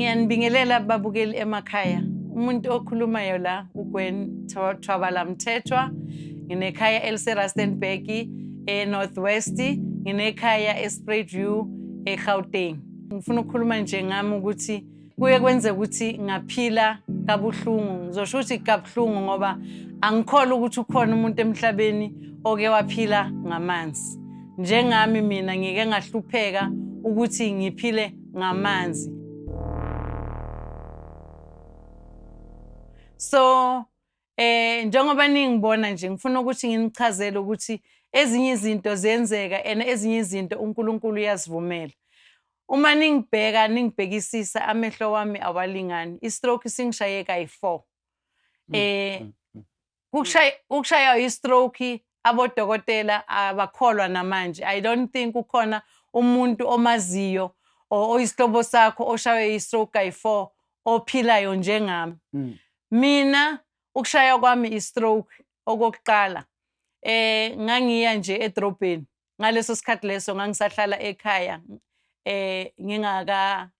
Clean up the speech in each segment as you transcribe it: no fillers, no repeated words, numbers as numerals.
Ngiyanibingelela babukeli emakhaya. Umuntu okhulumayo la uGwen Thwabala Mthethwa. Nginekhaya elise-Rustenburg e-North West, nginekhaya e-Spruitview eGauteng. Ngifuna ukukhuluma nje ngami ukuthi kuye kwenzeka ukuthi ngaphila kabuhlungu. Ngizosho ukuthi kabuhlungu ngoba angikholwa ukuthi ukhona umuntu emhlabeni oke waphila ngamanzi. Njengami mina ngike ngahlupheka ukuthi ngiphile ngamanzi. So njengoba ningibona nje ngifuna ukuthi nginichazele ukuthi ezinye izinto ziyenzeka and ezinye izinto uNkulunkulu uyazivumela. Uma ningibheka ningibhekisisa amehlo wami awalingani. I-stroke singishaye kayi-4. Ukushaya i-stroke abodokotela abakholwa namanje. I don't think ukhona umuntu omaziyo oyisihlobo sakho oshaywe i-stroke kayi-4 ophilayo njengami. Mina ukushaya kwami i-stroke okokuqala ngangiya nje edrobheni. Ngaleso sikhathi leso ngangisahlala ekhaya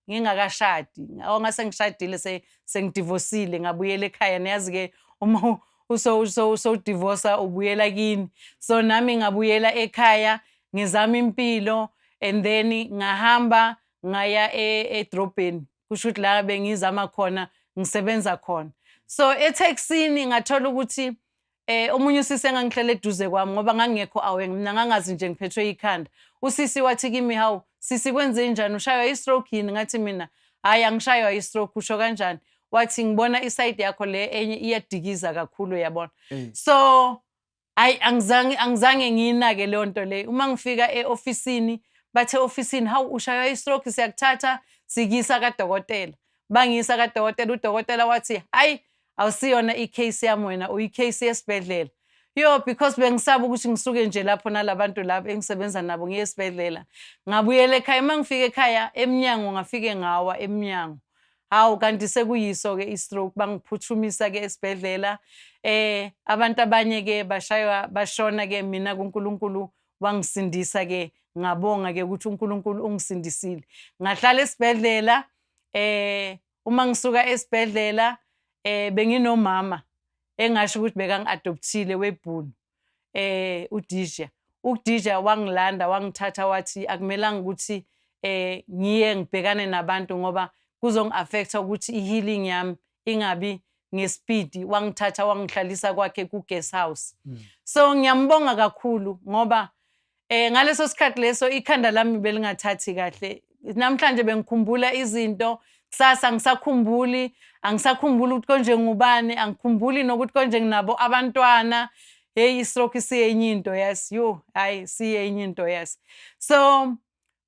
ngingakashadi. Ngase ngishadile sengidivosile ngabuyela ekhaya. Niyazi ke uma usowudivosa ubuyela kini. So nami ngabuyela ekhaya ngizama impilo and then ngahamba ngaya edrobheni. Kusho ukuthi la bengizama khona ngisebenza khona. So etaxini ngathola ukuthi omunye usisi engangihlele eduze kwami ngoba ngangingekho aware, mina ngangazi nje ngiphethwe ikhanda. Usisi wathi kimi, hawu sisi kwenze njani, ushaywa i-stroke yini? Ngathi mina hhayi angishaywa i-stroke. Usho kanjani? Wathi ngibona isayidi yakho le enye iyadikiza kakhulu, uyabona. So hayi angizange ngiyinake leyo nto leyo. Uma ngifika e-ofisini bathe ofisini, hawu ushaywa i-stroke, siyakuthatha sikuyisa kadokotela. Bangiyisa kadokotela, udokotela wathi hayi awusiyona i-case yami wena, uyi-case yesibhedlela. Yo, because bengisaba ukuthi ngisuke nje lapho nalabantu labo engisebenza nabo ngiye esibhedlela. Ngabuyela ekhaya, uma ngifika ekhaya emnyango ngafike ngawa emnyango. Hawu kanti sekuyiso-ke i-stroke, bangiphuthumisa-ke esibhedlela. Abantu abanye-ke bashaywa bashona-ke, mina kuNkulunkulu wangisindisa-ke, ngabonga-ke ukuthi uNkulunkulu ungisindisile. Ngahlala esibhedlela, uma ngisuka esibhedlela benginomama engasho ukuthi bekangi-adoptile webhunu, uDija. UDija wangilanda wangithatha wathi akumelanga ukuthi ngiye ngibhekane nabantu ngoba kuzongi-affect-a ukuthi i-healing yami ingabi ngespeed. Wangithatha wangihlalisa kwakhe ku-guest house. So ngiyambonga kakhulu ngoba ngaleso sikhathi leso ikhanda lami belingathathi kahle. Namhlanje bengikhumbula izinto, kusasa angisakhumbuli, angisakhumbuli ukuthi konje ngubani, angikhumbuli nokuthi konje nginabo abantwana. Hey, i-stroke siyenye into, yes. Yo, hayi siyenye into, yes. So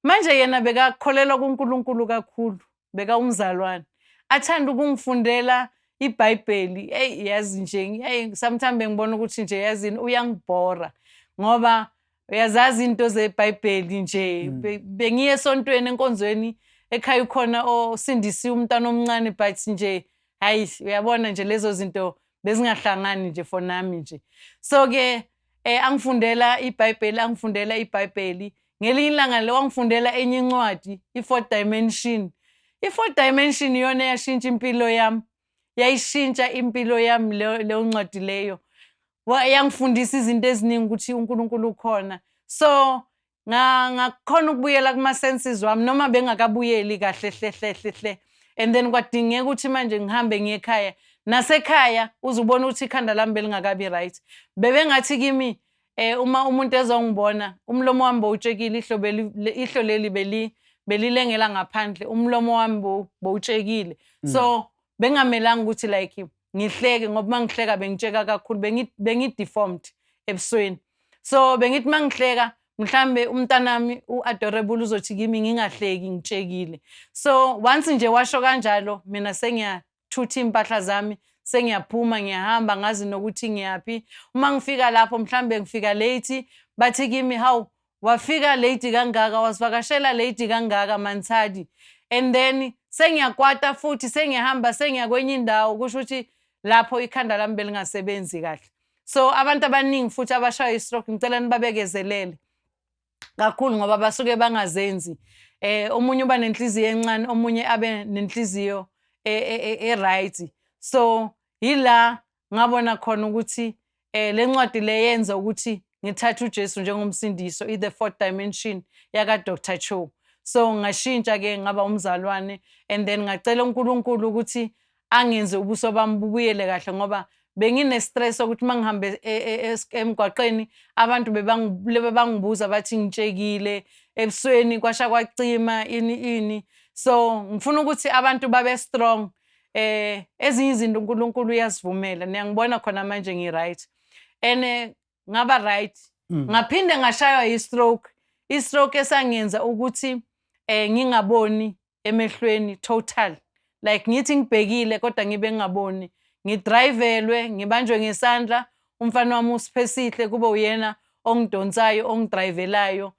manje yena bekakholelwa kuNkulunkulu kakhulu, beka umzalwane. Athanda ukungifundela iBhayibheli. Hey, yazi nje, hey sometimes bengibona ukuthi nje yazini uyangibhora ngoba uyazazi into zeBhayibheli nje. Bengiye esontweni enkonzweni ekhaya ukhona osindisiwe umntwana omncane, but nje hayi uyabona nje lezo zinto bezingahlangani nje for nami nje. So ke angifundela iBhayibheli, angifundela iBhayibheli. Ngelinye ilanga le wangifundela enye incwadi, i-Fourth Dimension. I-Fourth Dimension iyona eyashintsha impilo yami. Yayishintsha impilo yami leyo ncwadi leyo. Yangifundisa izinto eziningi ukuthi uNkulunkulu ukhona. So ngakhona ukubuyela kuma senses wami noma bengakabuyeli kahle hle hle hle hle. And then kwadingeka ukuthi manje ngihambe ngiye ekhaya. Nasekhaya uzubona ukuthi ikhanda lami belingakabi right. Bebengathi kimi uma umuntu ezongibona umlomo wami bowutshekile, ihlo leli belilengela ngaphandle, umlomo wami bowutshekile. So bengamelanga ukuthi like ngihleke ngoba mangihleka bengitsheka kakhulu, bengi-deformed ebusweni. So bengithi mangihleka mhlambe umntanami u-adorable uzothi kimi ngingahleki ngitshekile. So once nje washo kanjalo mina sengiyathutha iy'mpahla zami, sengiyaphuma ngiyahamba ngazi nokuthi ngiyaphi. Uma ngifika lapho mhlambe ngifika late, bathi kimi hawu wafika late kangaka, wasivakashela late kangaka Manthadi. And then sengiyakwata futhi sengiyahamba sengiya kwenye indawo, kusho ukuthi lapho ikhanda lami belingasebenzi kahle. So abantu abaningi futhi abashaya i-stroke ngicela nibabekezelele kakhulu ngoba basuke bangazenzi. Omunye uba nenhliziyo encane, omunye abe nenhliziyo e-right. So yila ngabona khona ukuthi le ncwadi le yenza ukuthi ngithathe uJesu njengomsindiso, i-The Fourth Dimension yaka Dr. Cho. So ngashintsha ke, ngaba umzalwane, and then ngacela uNkulunkulu ukuthi angenze ubuso bami bubuyele kahle, ngoba bengine-stress ukuthi uma ngihambe emgwaqeni abantu bebangibuza bathi ngitshekile ebusweni, kwasha kwacima, ini ini. So ngifuna ukuthi abantu babe strong. Ezinye izinto uNkulunkulu uyasivumela. Niyangibona khona manje ngi-right and ngaba right. Ngaphinde ngashaywa i-stroke, i-stroke esangenza ukuthi ngingaboni emehlweni total, like ngithi ngibhekile kodwa ngibe ngingaboni. Ngidrayivelwe, ngibanjwe ngesandla, umfana wami uSiphesihle kube uyena ongidonsayo, ongidrayivelayo.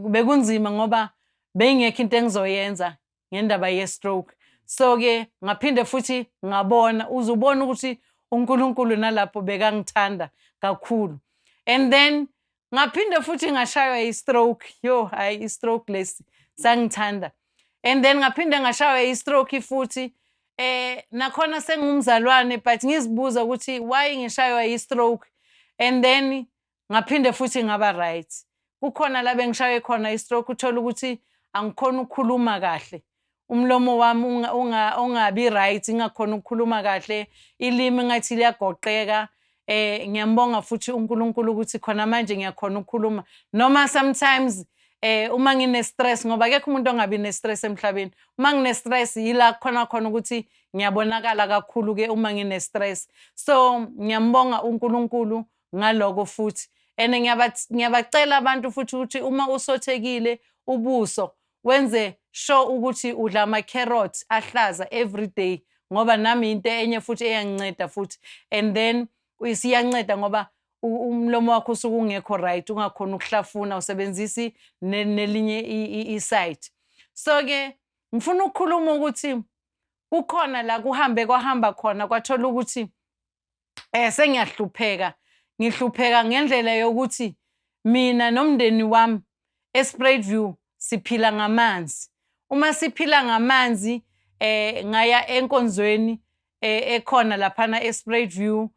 Bekunzima ngoba bengekho into engizoyenza ngendaba ye-stroke. So ke ngaphinde futhi ngabona, uzubona ukuthi uNkulunkulu nalapho bekangithanda kakhulu. And then ngaphinde futhi ngashaywa i-stroke. Yo, hayi, i-stroke lesi sangithanda. And then ngaphinde ngashaywa i-stroke futhi, nakhona sengumzalwane, but ngizibuza ukuthi why ngishaywa i-stroke. And then ngaphinde futhi ngaba right. Kukhona la bengishaywe khona i-stroke, uthola ukuthi angikhona ukukhuluma kahle, umlomo wami ungabi right, ngingakhona ukukhuluma kahle, ilimi ngathi liyagoqeka. Ngiyambonga futhi uNkulunkulu ukuthi khona manje ngiyakhona ukukhuluma, noma sometimes uma ngine stress, ngoba akekho umuntu ongabi ne stress emhlabeni. Uma ngine stress yila khona khona ukuthi ngiyabonakala kakhulu ke uma ngine stress. So ngiyambonga uNkulunkulu ngaloko futhi, and ngiyabacela abantu futhi ukuthi uma usothekile ubuso, wenze sure ukuthi udla ama-carrots ahlaza every day, ngoba nami into enye futhi eyanginceda futhi. And then isiyanceda ngoba umlomo wakho usuke ungekho right, ungakhona ukuhlafuna, usebenzisi nelinye i-side. So ke ngifuna ukukhuluma ukuthi kukhona la kuhambe kwahamba khona, kwathola ukuthi sengiyahlupheka, ngihlupheka ngendlela yokuthi mina nomndeni wami eSpruitview siphila ngamanzi. Uma siphila ngamanzi, ngaya enkonzweni ekhona laphana eSpruitview,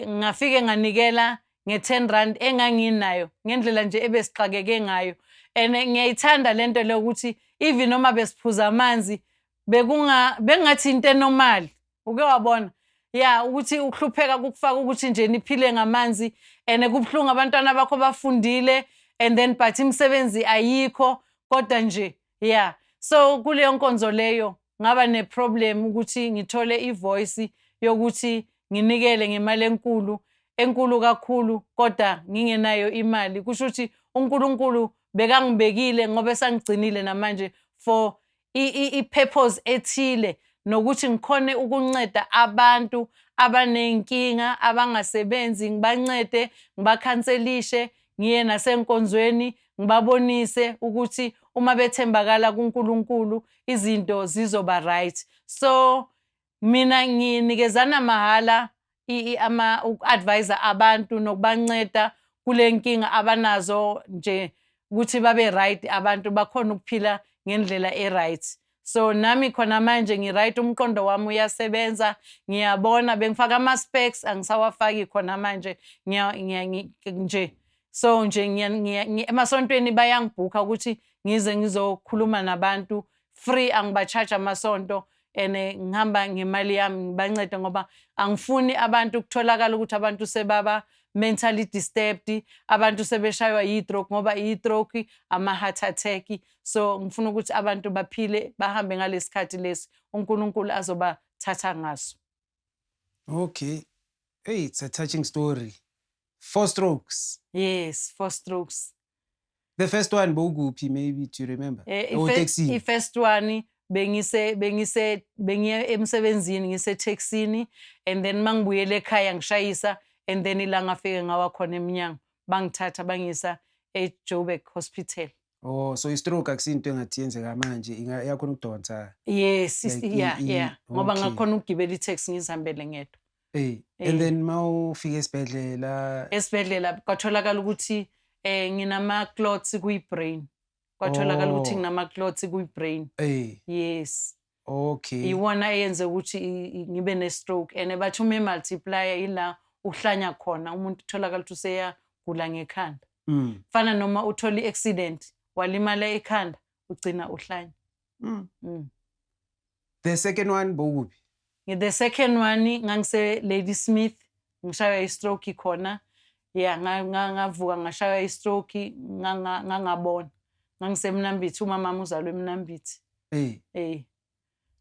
ngafike nganikela nge-10 rand enganginayo, ngendlela nje ebesixakeke ngayo. And ngiyayithanda lento le ukuthi even noma besiphuza amanzi, bekunga bengathi into e-normal. Uke wabona ya ukuthi ukuhlupheka kukufaka ukuthi nje niphile ngamanzi, and kubuhlungu, abantwana bakho bafundile and then but imisebenzi ayikho, kodwa nje yeah. So kuleyo nkonzo leyo ngaba ne-problem ukuthi ngithole i-voice yokuthi nginikele ngemali enkulu, enkulu kakhulu, kodwa ngingenayo imali. Kusho ukuthi uNkulunkulu bekangibekile, ngoba esangigcinile namanje for i-purpose ethile, nokuthi ngikhone ukunceda abantu abaney'nkinga, abangasebenzi, ngibancede, ngibakhanselishe, ngiye nasenkonzweni ngibabonise ukuthi uma bethembakala kuNkulunkulu izinto zizoba right. So mina nginikezana mahhala uku-advise abantu nokubanceda kule nkinga abanazo nje, ukuthi babe right, abantu bakhona ukuphila ngendlela e-right. So nami khona manje ngi-right, umqondo wami uyasebenza, ngiyabona. Bengifaka ama-specs, angisawafaki khona manje nje. So nje emasontweni bayangibhukha ukuthi ngize ngizokhuluma nabantu free, angiba-charge amasonto, and ngihamba ngemali yami ngibancede, ngoba angifuni abantu kutholakala ukuthi abantu sebaba mentally disturbed, abantu sebeshaywa yi-stroke, ngoba i-stroke ama-heart attack. So ngifuna ukuthi abantu baphile, bahambe ngalesi lesi uNkulunkulu azobathatha ngaso. Okay. Hey, it's a touching story. Four strokes. Yes, four strokes. The first one bowukuphi, maybe do you remember? Oh, taxini. I-first one bengiye emsebenzini, ngise-taxini, and then mangibuyele ekhaya ngishayisa, and then ilanga afike ngawa khona eminyango, bangithatha bangisa eJoburg Hospital. Oh, so i-stroke akusinto engathi yenzeka manje, iyakhona ukudonsa. Yes. Like Yeah. Yeah, ngoba ngakhona ukugibela i-taxi ngizihambele ngedwa. Hey, and then mawufika esibhedlela? Esibhedlela kwatholakala ukuthi nginama clots kwi-brain. Kwatholakala ukuthi nginama-clots kwi-brain. Yes. Iwona eyenze ukuthi ngibe ne-stroke, and bathi uma e-multiplya ila uhlanya khona umuntu, utholakala ukuthi useyagula ngekhanda. Fana noma uthola i-accident, walimala ekhanda, ugcina uhlanya. The second one bowuphi? The second one ngangise Ladysmith, ngishaywa i-stroke khona. Yeah, ngavuka ngashaywa i-stroke, ngangabona. Ngangisemnambithi, umama wami uzalwe eMnambithi.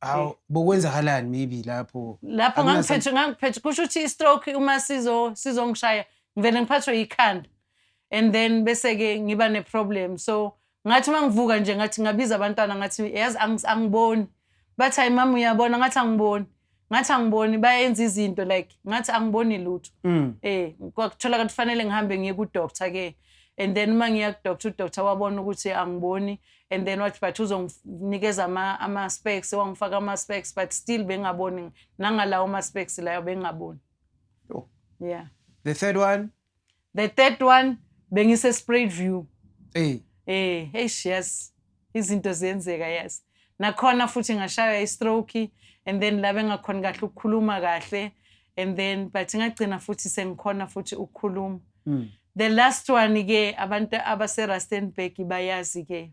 Aw, bokwenzakalani maybe lapho? Lapho ngangiphethe, kusho ukuthi i-stroke uma sizongishaya, ngivele ngiphathwe ikhanda. And then bese ke ngiba ne-problem. So ngathi uma ngivuka nje, ngathi ngabiza abantwana, ngathi, "Yazi angiboni." Bathi, "Hayi mama, uyabona." Ngathi, "Angiboni." Ngathi, "Angiboni." Bayenza izinto, like ngathi angiboni lutho. Kwakutholakala kufanele ngihambe ngiye ku-doctor ke. And then uma ngiya ku-doctor, u-doctor wabona ukuthi angiboni, and then wathi but uzonginikeza ama specs, wangifaka ama specs, but still bengaboni, nangalawo ama specs layo bengaboni. Oh. Yeah. The third one? The third one bengise Spruitview. Eish, yes. Izinto ziyenzeka, yes. Nakhona futhi ngashaywa i-stroke, and then la bengakhoni kahle ukukhuluma kahle, and then but ngagcina futhi sengikhona futhi ukukhuluma. The last one ke, abantu abase Rustenburg bayazi ke.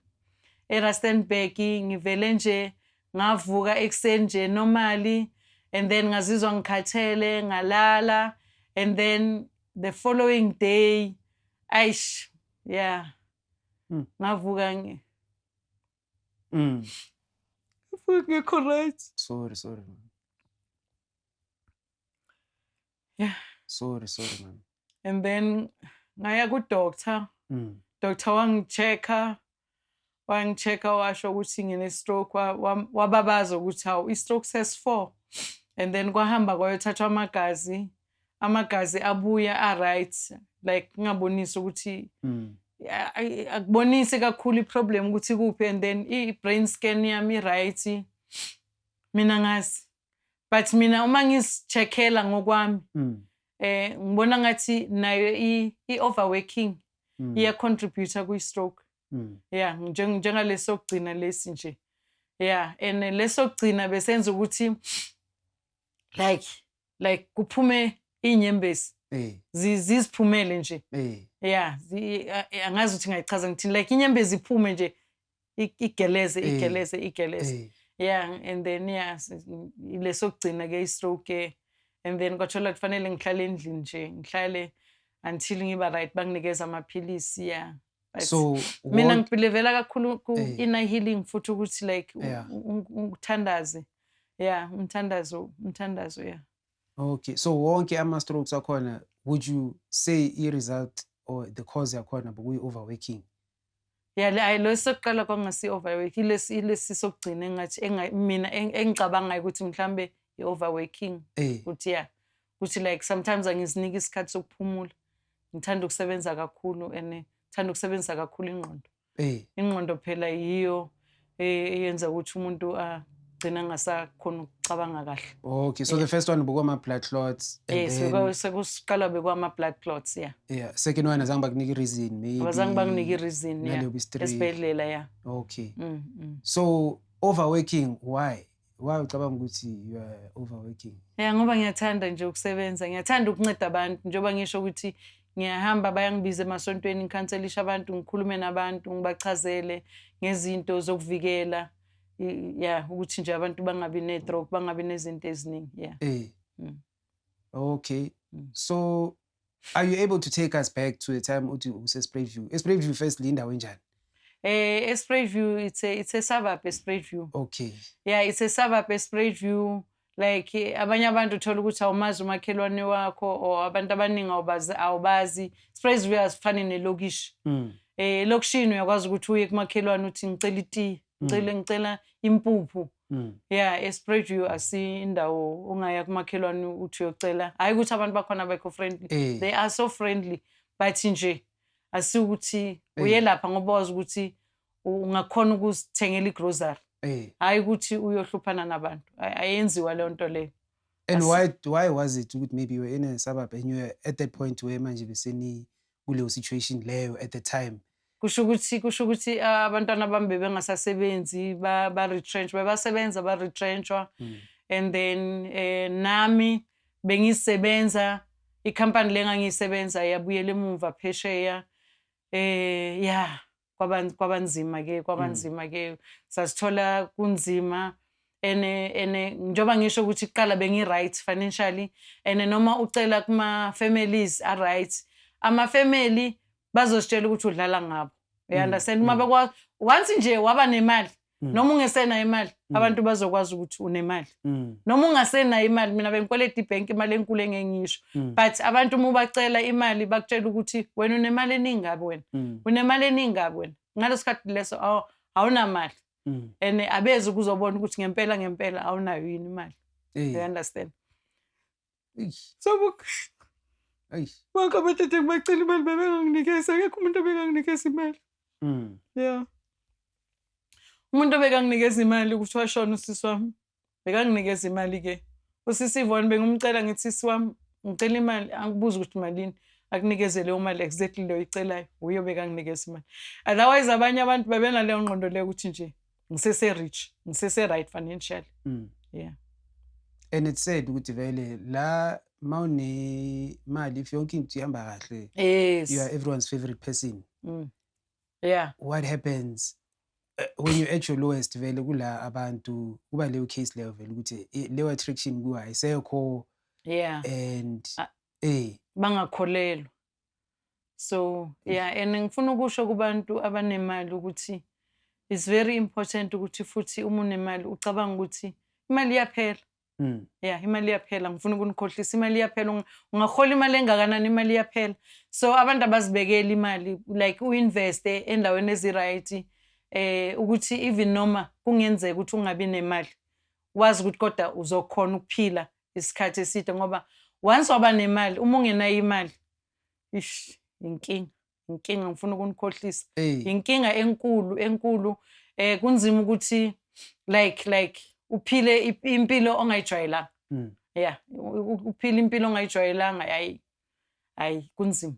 ERustenburg ngivele nje ngavuka ekuseni nje normally, and then ngazizwa ngikhathele, ngalala, and then the following day, aish, yeah. Ngavuka ngavuka ngekho right. Sorry, sorry, man. Sorry, sorry, man. And then ngaya ku-doctor. Doctor wangi-check-a, wangi-check-a, washo ukuthi ngine-stroke, wababaza ukuthi, "Hawu, i-stroke ses-4." And then kwahamba kwayothathwa amagazi, amagazi abuya a-right, like kungabonisi ukuthi akubonisi kakhulu i-problem ukuthi kuphi, and then i-brain scan yami i-right. Mina ngazi, but mina uma ngizi-check-ela ngokwami, ngibona ngathi nayo i-overworking iya-contribute kwi-stroke. Yeah, njengalesokugcina lesi nje, yeah, and lesokugcina besenza ukuthi like kuphume inyembezi, ziziphumele nje. Yeah, angazi ukuthi ngayichaza ngithini, like inyembezi iphume nje, igeleze, igeleze, igeleze. Yeah, and then, yeah, lesokugcina ke i-stroke ke, and then kwathola kufanele ngihlale endlini nje, ngihlale until ngiba right, banginikeza amaphilisi, yeah. But So mina ngi-believe-la kakhulu ku inner healing futhi, ukuthi like uthandaze, yeah, umthandazo, umthandazo, yeah. Okay, so wonke ama-strokes akhona, would you say i-result or the cause yakhona bekuyi-overworking? Yeah, hayi, lo sokuqala kwangasi overwork, ilesi sokugcina engathi mina engicabangayo ukuthi mhlambe i-overworking, ukuthi yeah, ukuthi like sometimes angiziniki isikhathi sokuphumula, ngithanda ukusebenza kakhulu and ngithanda ukusebenzisa kakhulu ingqondo. Ingqondo phela yiyo eyenza ukuthi umuntu agcina angasakhona ukucabanga kahle. Okay, so the first one bekwama-blood clots and Yes. then Sekusiqala bekwama-blood clots, yeah. Yeah, second one azange bakunike i-reason maybe? Abazange banginike i-reason, yeah. Naleyo bi-stroke. Esibhedlela, yeah. Okay. So overworking, why ucabanga ukuthi you are overworking? Yeah, ngoba ngiyathanda nje ukusebenza, ngiyathanda ukunceda abantu, njengoba ngisho ukuthi ngiyahamba, bayangibiza emasontweni, ngi-counsel-isha abantu, ngikhulume nabantu, ngibachazele ngezinto zokuvikela, yeah, ukuthi nje abantu bangabi ne-stroke, bangabi nezinto eziningi, yeah. Okay. So are you able to take us back to the time uthi use-Spruitview? E-Spruitview firstly, indawo enjani? Spruitview, it's a suburb, eSpruitview. Yeah, it's a suburb, eSpruitview. Like abanye abantu uthola ukuthi awumazi umakhelwane wakho, or abantu abaningi awubazi, awubazi. Spruitview asifani nelokishi. Elokishini uyakwazi ukuthi uye kumakhelwane uthi, "Ngicela itiye, ngicela impuphu." Yeah, eSpruitview asi indawo ongaya kumakhelwane uthi uyocela. Hayi ukuthi abantu bakhona abekho friendly. They are so friendly. But nje asikuthi uye lapha ngoba wazi ukuthi ungakhona ukuzithengela i-grocery. Hayi ukuthi uyohluphana nabantu. Ayenziwa leyo nto leyo. And why was it ukuthi maybe you were in a suburb and you were at that point where manje beseni kuleyo situation leyo at the time? Kusho ukuthi abantwana bami bebengasasebenzi, ba-retrench, bebasebenza, ba-retrenchwa. And then nami bengisebenza, ikhampani le engangiyisebenza yabuyela emuva phesheya. Yeah, kwabanzima ke, kwabanzima ke, sasithola kunzima. Ene njengoba ngisho ukuthi kuqala bengi-right financially, and noma ucela kuma-families a-right, ama-family bazositshela ukuthi udlala ngabo, you understand? Uma bekwa once nje waba nemali, noma ungesenayo imali, abantu bazokwazi ukuthi unemali. Noma ungasenayo imali, mina bengikweleta ibhenki imali enkulu engengisho, but abantu uma ubacela imali bakutshela ukuthi wena unemali eningi kabi, wena unemali eningi kabi wena. Ngaleso sikhathi leso awunamali and abezi ukuzobona ukuthi ngempela ngempela awunayo yini imali. You understand? Eish. So Eish. bonke abathethe ngibacela imali bebenganginikeza, akekho umuntu obekanginikeza imali. Yeah, umuntu obekanginikeza imali ukuthi washona usisi wami, bekanginikeza imali-ke usisi Ivone. Bengimcela ngithi, "Sisi wami, ngicela imali." Angibuza ukuthi malini, akunikeze leyo mali exactly leyo oyicelayo. Uye obekanginikeza imali. Otherwise abanye abantu bebenaleyo ngqondo leyo ukuthi nje ngisese-rich, ngisese-right financially. Yeah. And it's sad ukuthi vele la mawunemali, if yonke into ihamba kahle, you are everyone's favorite person. What happens when you're at your lowest, vele kula abantu kuba leyo case leyo vele ukuthi leyo attraction kuwa ayisekho and Ah. Bangakholelwa. So yeah, and ngifuna ukusho kubantu abanemali ukuthi it's very important ukuthi futhi uma unemali ucabanga ukuthi imali iyaphela. Yeah, imali iyaphela. Ngifuna ukunikhohlisa, imali iyaphela. Ungahola imali engakanani, imali iyaphela. So abantu abazibekela imali, like u-investe endaweni ezi-right, ukuthi even noma kungenzeka ukuthi ungabi nemali, wazi ukuthi kodwa uzokhona ukuphila isikhathi eside, ngoba once waba nemali, uma ungenayo imali, ish, inkinga, inkinga. Ngifuna ukunikhohlisa, inkinga enkulu enkulu. Kunzima ukuthi like uphile impilo ongayijwayelanga. Yeah, uphile impilo ongayijwayelanga, hayi hayi, kunzima.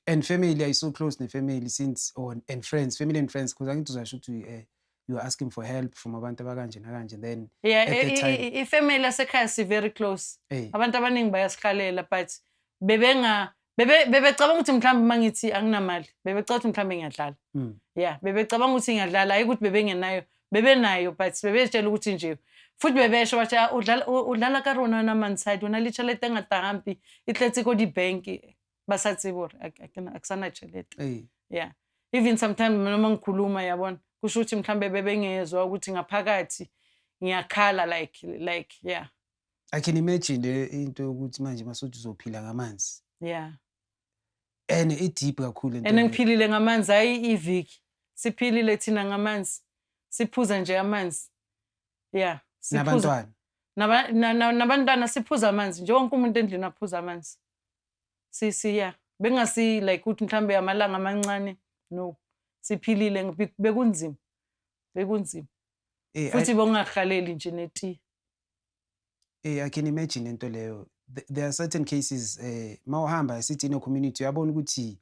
And family, are you so close ne-family since, or and friends, family and friends? Because angithi uzasho ukuthi you are asking for help from abantu abakanje nakanje, then yeah at the time ifamily yasekhaya si very close. Abantu abaningi bayasihlalela, but bebenga bebe bebecabanga ukuthi mhlawumbe uma ngithi anginamali, bebecabanga ukuthi mhlawumbe ngiyadlala. Yeah, bebecabanga ukuthi ngiyadlala, hayi ukuthi bebengenayo, bebenayo, but bebetshela ukuthi nje futhi bebesho bathi, "Ah, udlala ka rona wena Mantshadi, o na le tjhelete e ngata hampe, e tletse ko dibank." Ba sa tsebe hore akusana tjhelete. Yeah, even sometimes noma ngikhuluma, yabona, kusho ukuthi mhlambe bebengezwa ukuthi ngaphakathi ngiyakhala, like yeah. I can imagine le into yokuthi manje masuthi uzophila ngamanzi and i-deep kakhulu lento And leyo. Ngiphilile ngamanzi, hayi iviki, siphilile thina ngamanzi, siphuza nje amanzi, yeah, siphuza. Nabantwana? Nabantwana siphuza amanzi nje, wonke umuntu endlini aphuza amanzi. Si yeah, bengasi like ukuthi mhlambe amalanga amancane, no, siphilile, bekunzima, bekunzima. Futhi bongahaleli nje neti. I can imagine into leyo. There are certain cases mawuhamba sithi in a community, uyabona ukuthi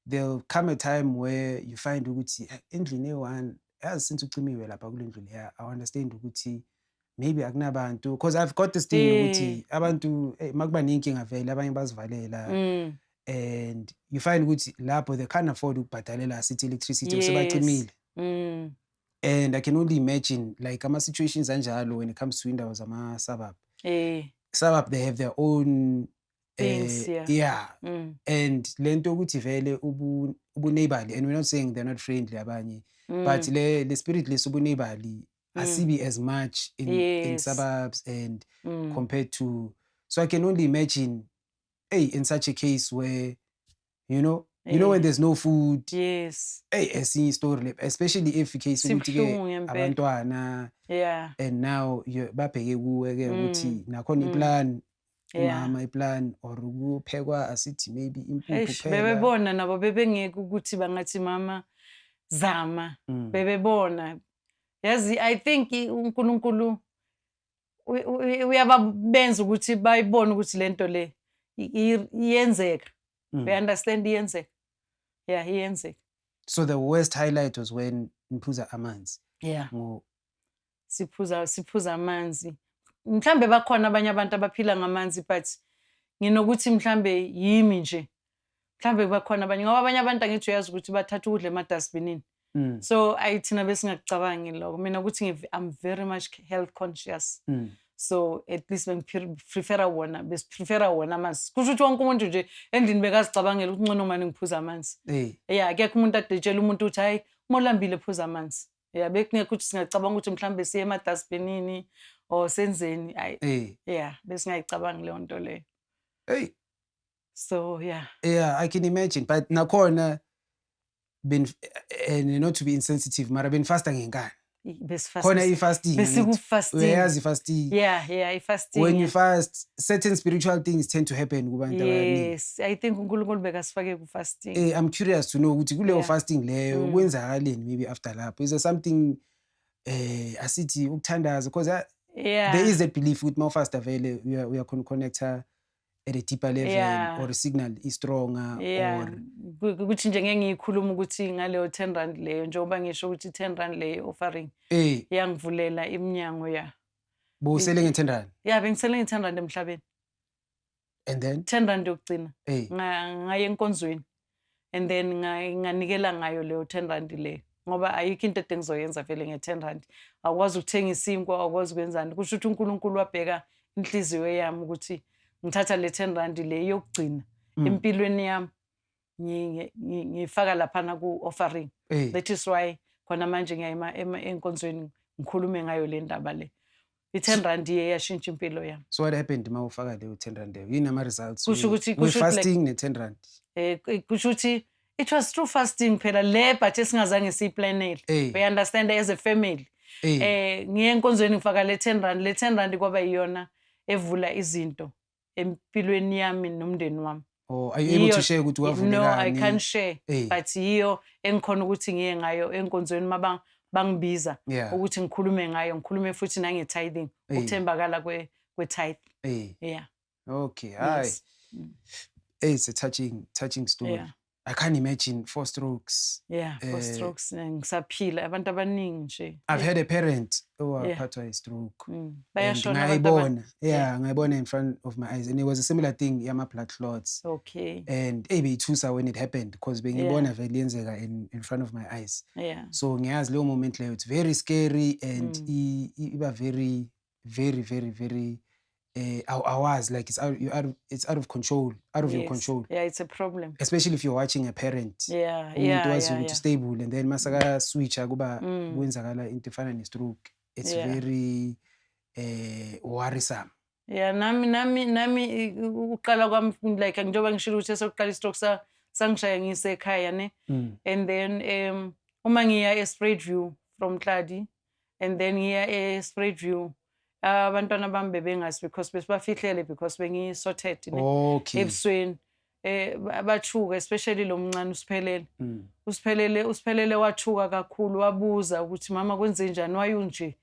there'll come a time where you find ukuthi endlini eyi-one, yazi, since ucimiwe lapha kule ndlu leya, I understand ukuthi maybe akunabantu, because I've got this thing yokuthi abantu makuba ney'nkinga vele abanye bazivalela and you find ukuthi lapho they can't afford ukubhadalela sithi electricity, sebacimile. And I can only imagine like ama-situations anjalo when it comes to indawo zama-suburb. Suburb, they have their own Things, yeah. Yeah, and lento yokuthi vele ubu-neighborly, and we're not saying they're not friendly abanye, but le spirit lesubu-neighborly asibi as much in suburbs and compared to, so I can only imagine, hey, in such a case where you know when there's no food, hey, esinye story le, especially if case ukuthi ke Sibuhlungu ngempela. abantwana and now babheke kuwe ke ukuthi nakhona iplan, umama iplan or kuphekwa asithi maybe impuphu Eish, kuphela. Bebebona nabo, bebengeke ukuthi bangathi, "Mama, zama." Bebebona, yazi, I think uNkulunkulu uyababenza ukuthi bayibone ukuthi lento le iyenzeka. You understand? Iyenzeka, yeah, iyenzeka. So the worst highlight was when niphuza amanzi. Yeah. Ngo Siphuza amanzi. Mhlambe bakhona abanye abantu abaphila ngamanzi, but nginokuthi mhlambe yimi nje. Mhlambe bakhona abanye, ngoba abanye abantu, angithi uyazi ukuthi bathatha ukudla emadustbinini. So ayi, thina besingakucabangi lokho. Mina ukuthi I'm very much health conscious. So at least bengiprefera wona, besiprefera wona amanzi. Kusho ukuthi wonke umuntu nje endlini bekazicabangela ukuthi ngcono mane ngiphuza amanzi. Yeah, akekho umuntu adetshela umuntu ukuthi, hayi, uma ulambile phuza amanzi. Yeah, bekungekho ukuthi singacabanga ukuthi mhlambe siye emadustbinini or senzeni. Ayi, yeah, besingayicabangi leyo nto leyo. Hey. So yeah. Yeah, I can imagine. But nakhona ben, and not to be insensitive, mara benifasta ngenkani. Besifast. Khona i-fasting, angithi? Besiku-fasting. Uyayazi i-fasting. Yeah, i-fasting. When you fast, certain spiritual things tend to happen kubantu abaningi. Yes, I think uNkulunkulu bekasifake ku-fasting. I'm curious to know ukuthi kuleyo fasting leyo kwenzakaleni maybe after lapho. Is there something, asithi ukuthandaza, because there is that belief ukuthi mawufasta vele uya connecta at a deeper level or a signal is stronger or Ukuthi nje ngeke ngiyikhuluma ukuthi ngaleyo 10 rand leyo, njengoba ngisho ukuthi 10 rand leyo offering yangivulela iminyango, ya. Bowusele nge-10 rand? Ya, bengisele nge-10 rand emhlabeni. And then? 10 rand yokugcina. Ngaye enkonzweni and then nganikela ngayo leyo 10 rand leyo, ngoba ayikho into ede engizoyenza vele nge-10 rand. Awukwazi ukuthenga isinkwa, awukwazi ukwenzani. Kusho ukuthi uNkulunkulu wabheka inhliziyo yami ukuthi ngithatha le 10 rand le yokugcina empilweni yami, ngifaka laphana ku-offering. That is why khona manje ngiya enkonzweni ngikhulume ngayo le ndaba le. I-10 rand iye yashintsha impilo yami. So what happened uma ufaka leyo 10 rand leyo? Yini ama-results? Kusho ukuthi like We-fasting ne-10 rand. Kusho ukuthi it was through fasting phela le, but esingazange siyiplanele. We understand, as a family. Ngiye enkonzweni, ngifaka le 10 rand. Le 10 rand kwaba yiyona evula izinto empilweni yami nomndeni wami. Or are you able to share ukuthi No, I wavulekani? can't share. But yiyo engikhona ukuthi ngiye ngayo enkonzweni maba bangibiza ukuthi ngikhulume ngayo, ngikhulume futhi nange-tithing, ukuthembakala kwe-tithe. Yeah. Okay, hayi. Yes. Hey, it's a touching, touching story. I can't imagine four strokes. Yeah, four strokes, ngisaphila, abantu abaningi nje. I've had a parent owaphathwa i-stroke. And Bayashona abantu. Ngayibona, yeah, ngayibona in front of my eyes, and it was a similar thing yama blood clots. And beyithusa when it happened because bengibona vele yenzeka in front of my eyes. So ngiyazi leyo moment leyo, it's very scary and iba very, very, very, very awazi, like it's out, you out of, it's out of control, out of your control. Yeah, it's a problem. Especially if you're watching a parent. Umuntu wazi ukuthi stable and then masaka switcha kuba kwenzakala into efana ne-stroke. It's very worrisome. Yeah, nami uqala kwami, like njengoba ngishilo ukuthi esokuqala i-stroke sangishaya ngisekhaya, ne. And then uma ngiya e-Spruitview from Tladi and then ngiya e-Spruitview, abantwana bami bebengazi because besibafihlele because bengiyi-sorted, ne, ebusweni. Bathuka, especially lo mncane uSiphelele. Usiphelele wathuka kakhulu, wabuza ukuthi, "Mama, kwenze njani wayunje?"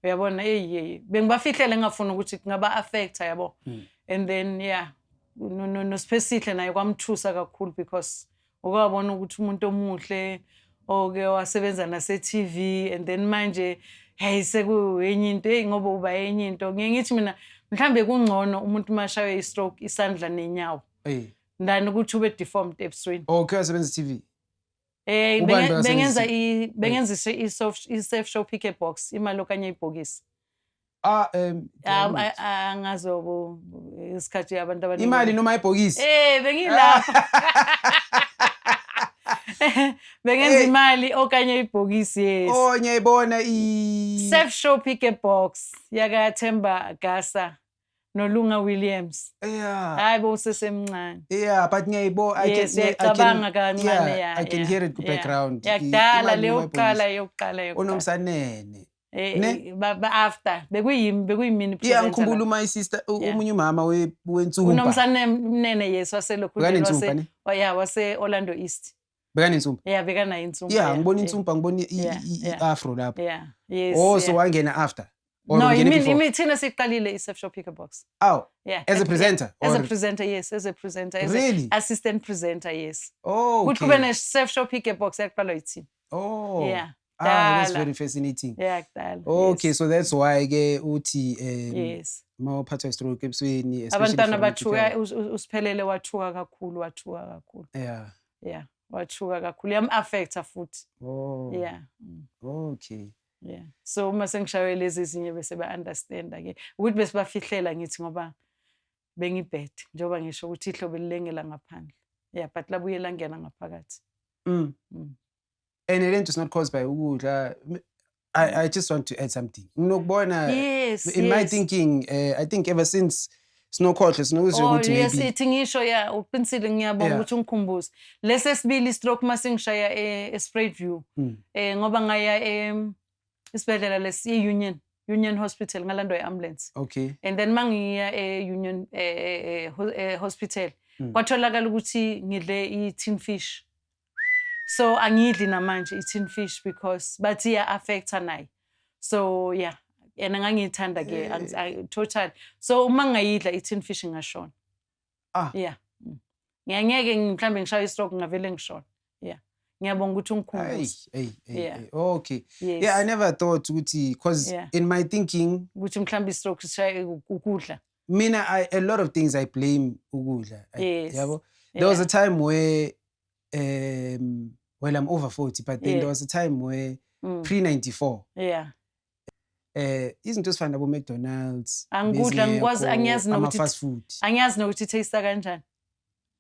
Uyabona, hey hey, bengibafihlele ngingafuni ukuthi kungaba affecta, yabo. And then, yeah, no noSiphesihle naye kwamthusa kakhulu because ukwabona ukuthi umuntu omuhle oke wasebenza nase-TV and then manje, hey, sekuyenye into, hey, ngoba uba enye into. Ngiye ngithi mina mhlambe kungcono umuntu mashaywe i-stroke isandla nenyawo than ukuthi ube deformed ebusweni. Okay, wasebenza TV. Eh. Ubani bekasebenzisa Bengenza i bengenza i-safe show pick a box, imali okanye ibhokisi. Ah, Ah, ah, angazi isikhathi abantu abaningi. Imali noma ibhokisi? Eh, bengilapha. Bengenza Eh. imali okanye ibhokisi, yes. Oh, ngiyayibona i Safe show pick a box yaka Themba Gasa noLunga Williams. Hayi bo, usesemncane. Yeah, but ngiyayibona, I Yes, can, I can uyacabanga kancane. Yeah, I can hear it ku background. Yeah, kudala Imali leyo noma yokuqala, ibhokisi. yokuqala, yokuqala. Unomsanene. Ne? After bekuyimi, bekuyimini Yeah, presenter ngikhumbula la. my sister, omunye umama wensumpa. Unomsanene, yes, waselokhu Bekanensumpa, wase ne? Oh, yeah, wase Orlando East. Bekanensumpa. Yeah, bekanayo insumpa. Yeah, ngibona insumpa, ngibona i-afro lapho. Yeah, yes. Oh, so wangena after. Or No, ungene before? imi thina siqalile i-Surf Show Pick a Box. Oh, Yeah. as a presenter? As a or- presenter, yes, as a presenter, as Really? a assistant presenter, yes. Oh, Ukuthi okay. kube ne-Surf Show Pick a Box yaqalwa yithina. Oh. Yeah. Ah, that's Kudala. very fascinating. Yeah, kudala. Okay, yes. so that's why ke uthi Yes. mawuphathwa stroke ebusweni, especially Abantwana for bathuka people. usiphelele wathuka kakhulu, wathuka kakhulu. Yeah, wathuka kakhulu. Yam-affecta futhi. Oh. Yeah. Okay. Yeah. So uma sengishawe lezi ezinye bese ba-understanda ke ukuthi besibafihlela ngithi ngoba bengibhede njengoba ngisho ukuthi ihlobo lilengela ngaphandle. Yeah, but labuye langena ngaphakathi. And lento is not caused by ukudla. I just want to add something. Nginokubona in my thinking, I think ever since sinokhohle sinokuzwa Oh ukuthi yes, maybe ithi ngisho, yeah, uqinisile, ngiyabonga ukuthi ungikhumbuze. Lesi esibili stroke masingishaya e-Spruitview. Ngoba ngaya isibhedlela lesi i-Union Hospital, ngalandwa i-ambulance. And then mangiya e-Union Hospital kwatholakala ukuthi ngidle i-tin fish. So angidli namanje i-tin fish because bathi iya-affecta nayo. So yeah, yena ngangiyithanda ke total. So uma ngingayidla i-tin fish ngingashona. Ah. Yeah. Ngiyangeke mhlambe ngishaye i-stroke ngavele ngishona. Yeah. Ngiyabonga ukuthi ungikhumbuze. Hey, hey, hey, Yeah. hey. Okay. Yes. Yeah, I never thought ukuthi, because in my thinking ukuthi mhlambe i-stroke sishaye ukudla. Mina a lot of things I blame ukudla. Yabo? There was a time where well, I'm over 40, but then there was a time where pre-94 izinto ezifana nabo McDonald's, Angikudla, angikwazi, bezingekho, angiyazi ama nokuthi fast food. Angiyazi nokuthi taste kanjani.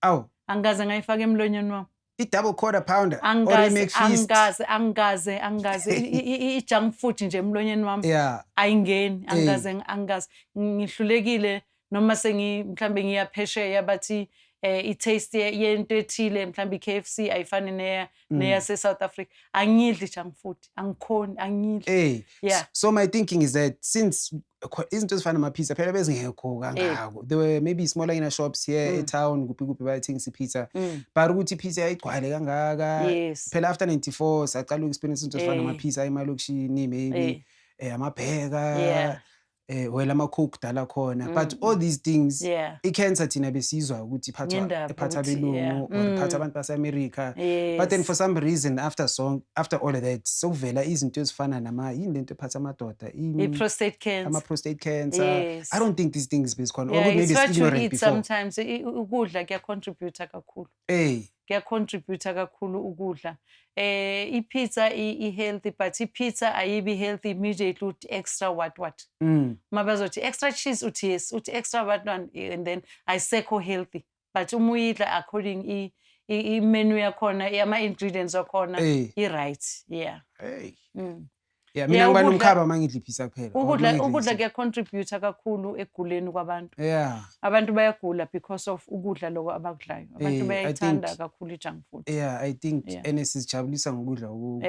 Aw, Angikaze ngayifaka emlonyeni wami. I-double quarter pounder or Angikaze, i-McFeast. angikaze, angikaze, angikaze. I-junk food nje emlonyeni wami ayingeni, angikaze, angikaze. Ngihlulekile noma sengi mhlambe ngiya phesheya bathi i-taste yento ethile mhlambe i-KFC ayifani neya neyase South Africa. Angidli junk food, angikhoni, angidli. Hey, so my thinking is that since izinto ezifana nama-pizza phela bezingekho kangako. There were maybe smaller inner shops here e-town, kuphi kuphi bayathengisa i-pizza. But ukuthi i-pizza yayigcwale kangaka. Phela after 94 saqala uku-experience izinto ezifana nama-pizza emalokishini maybe amabheka, well, ama-Coke dala khona. But all these things, i-cancer thina besizwa ukuthi iphathwa Ngendaba iphatha ukuthi, abelungu or iphatha abantu base-America. But then for some reason after all of that sokuvela izinto ezifana nama yini lento ephatha amadoda I-prostate cancer. Ama-prostate cancer. Yes. I don't think these things bezikhona or Yeah, ukuthi maybe it's what you ignorant eat before. sometimes. Ukudla kuya-contribute kakhulu. Hey. Kuya-contribute kakhulu ukudla. I-pizza i-healthy, but i-pizza ayibi healthy immediately uthi extra what what. Uma bazothi extra cheese uthi yes, uthi extra what one and then ayisekho healthy. But uma uyidla according i-menu yakhona, ama-ingredients wakhona Hey. i-right. Yeah. Hey. Yeah, Yeah, mina ngiba ukudla nomkhaba uma ngidla i-pizza kuphela or ukudla uma ngidla ukudla kuya-contribute kakhulu ekuguleni kwabantu. Abantu bayagula because of ukudla lokho abakudlayo. Abantu I bayayithanda think kakhulu i-junk food. Yeah, I think ene sizijabulisa ngokudla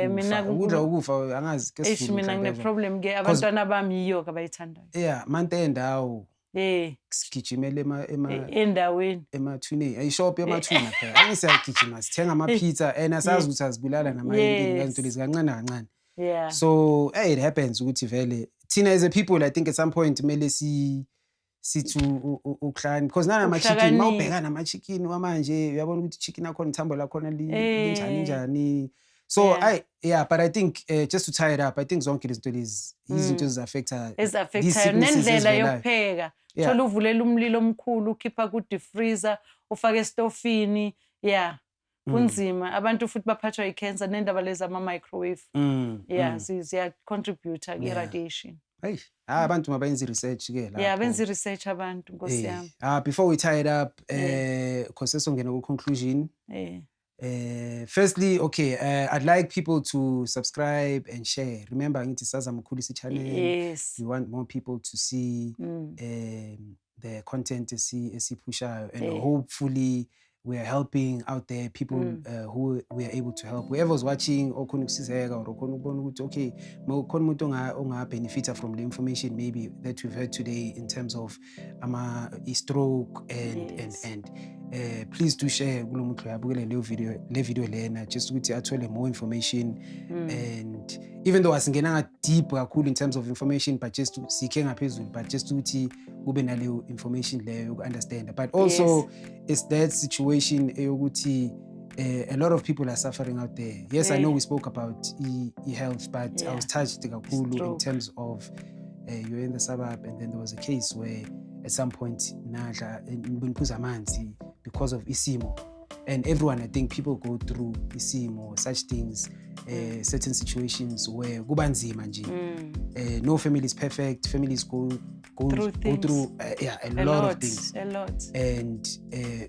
Mina ukufa. Ukudla ukufa angazi ke Eish, sivuma mina mhlawumbe. ngine-problem ke 'Cause abantwana bami yiyo ke abayithandayo. Yeah, mante endawo sigijimele ema Endaweni. Emathuneni. Ayishop emathuna phela. Angisiyagijima sithenga ama-pizza and asazi ukuthi azibulala nama yini izinto lezi kancane kancane. So, hey, it happens ukuthi vele thina as a people, I think at some point kumele si sithi ukuhlakani because nanama-chicken Ukuhlakanipha. mawubheka nama-chicken wamanje uyabona ukuthi chicken akhona ithambo lakhona linjani njani. So I yeah, but I think just to tie it up, I think zonke lezi zinto lezi izinto ezi-affecta these Ezi-affectayo sicknesses nendlela ezivelayo. yokupheka. Thola uvulela umlilo omkhulu, ukhipha ku-deep freezer, ufake esitofini. Yeah. Kunzima. Abantu futhi baphathwa i-cancer nendaba lezi ama-microwave. Yeah, ziya-contribute i-radiation. Hey, ah, abantu mabayenze i-research ke Yeah, lapho. benza i-research abantu, Nkosi yami. Ah, before we tie it up, cause sesongena ku-conclusion. Firstly, okay, I'd like people to subscribe and share. Remember, ngithi sazama ukukhulisa i-channel. Yes. We want more people to see the content esiphushayo and hopefully we are helping out there people who we are able to help. Whoever's watching okhona ukusizeka or okhona ukubona ukuthi okay, khona umuntu onga-benefita from the information maybe that we've heard today in terms of ama stroke and and Please do share kulo muntu loyo abukele leyo video, le video lena, just ukuthi athole more information. And even though asingenanga deep kakhulu in terms of information, but just sikhe ngaphezulu, but just ukuthi kube naleyo information leyo yoku-understand. But also it's that situation eyokuthi a lot of people are suffering out there. Yes, I know we spoke about e-health, but I was touched kakhulu in Stroke. Terms of you're in the suburb and then there was a case where at some point nadla beniphuza amanzi because of isimo. And everyone, I think people go through isimo, such things, certain situations where kuba nzima nje. No family is perfect. Families go Through go things. Through yeah, a A lot lot, of things a lot. And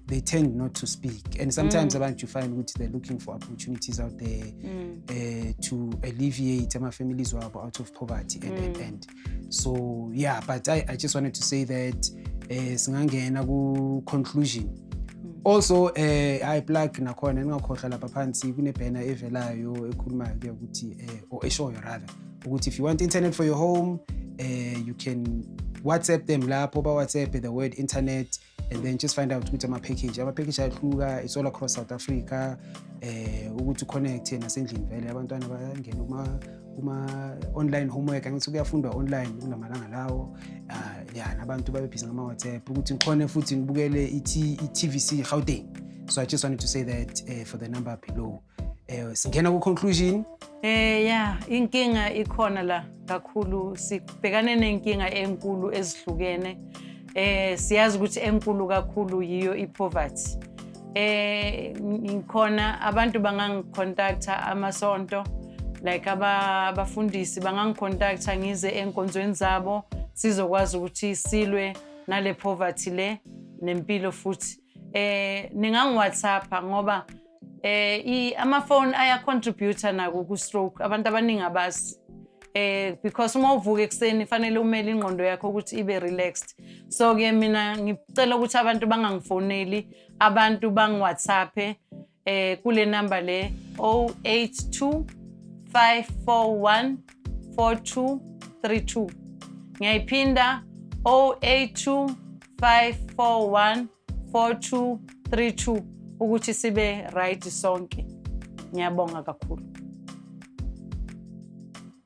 they tend not to speak. And sometimes abantu, you find ukuthi they're looking for opportunities out there to alleviate ama-families wabo out of poverty and so yeah. But I just wanted to say that singangena ku-conclusion. Also hayi, plug nakhona, ningakhohlwa lapha phansi kune-banner evelayo ekhulumayo ke ukuthi or eshoyo rather ukuthi if you want internet for your home, you can WhatsApp them lapho, ba WhatsApp the word "internet" and then just find out ukuthi ama-package ayahluka. It's all across South Africa, ukuthi uconnect nasendlini vele abantwana bayangena kuma online homework. Angithi kuyafundwa online kulamalanga lawo. Yeah, nabantu babe busy ngama-WhatsApp ukuthi ngikhone futhi ngibukele i-TVC Gauteng. So I just wanted to say that for the number below. Singena ku-conclusion. Yeah, inkinga ikhona la kakhulu. Sibhekane nenkinga enkulu ezihlukene. Siyazi ukuthi enkulu kakhulu yiyo ipoverty. Ngikhona, abantu bangangicontacta, amasonto like abafundisi bangangicontacta ngize enkonzweni zabo, sizokwazi ukuthi silwe nale poverty le nempilo futhi. Ningangi-WhatsApp ngoba amafoni aya-contribute nako ku-stroke. Abantu abaningi abazi because uma uvuka ekuseni fanele umele ingqondo yakho ukuthi ibe relaxed. So ke mina ngicela ukuthi abantu bangangifoneli, abantu bangi-WhatsApp kule number le, 082 541 4232. Ngiyayiphinda, 082 541 4232, ukuthi sibe right sonke. Ngiyabonga kakhulu.